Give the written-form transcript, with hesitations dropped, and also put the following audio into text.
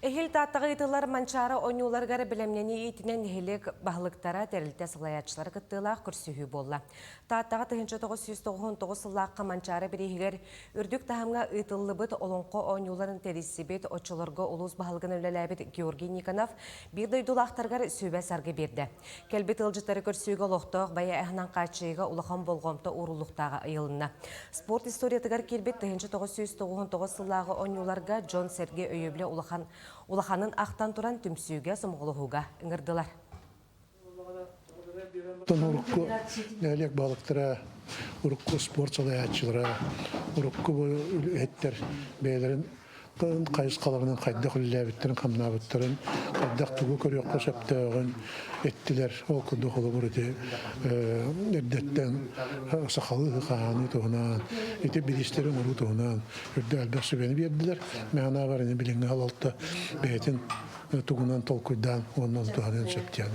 Эһиил Тааттаҕа ыытыллар Манчаары оонньууларыгар бэлэмнэнии иитинэн нэһилиэк баһылыктара, тэрилтэ салайааччылара кыттыылаах көрсүһүү буолла. Тааттаҕа 1999 сыллаахха Манчаары бирииһигэр үрдүк таһымҥа ыытыллыбыт Олоҥхо оонньууларын тэрийсибит, оччолорго улуус баһылыгын үлэлээбит Георгий Никонов биир дойдулаахтарыгар сүбэ-саргы биэрдэ. Кэлбит ыалдьыттары көрсүүгэ олохтоох бэйэ аһынан хааччыйыыга улахан болҕомто ууруллуохтааҕа ыйылынна. Спорт историятыгар киирбит 1999 сыллааҕы оонньууларга дьон-сэргэ өйөбүлэ улахан улаханын ахтан туран түмсүүгэ, сомоҕолоһууга ыҥырдылар. Оттон урукку нэһилиэк баһылыктара, урукку спорт салайааччылара, урукку үлэһиттэр бэйэлэрин хайысхаларынан хайдах үлэлээбиттэрин, хамнаабыттарын, хайдах тугу көрүөххэ сөптөөҕүн эттилэр. Ол курдук холобур ити эрдэттэн сахалыы хаһааныы туһунан, ити бириистэри оҥоруу туһунан үрдэ элбэх сүбэни биэрдилэр. Мин санаабар ини билиҥҥи салалта бэйэтин тугунан толкуйдаан уонна туһаныан сөп диэн.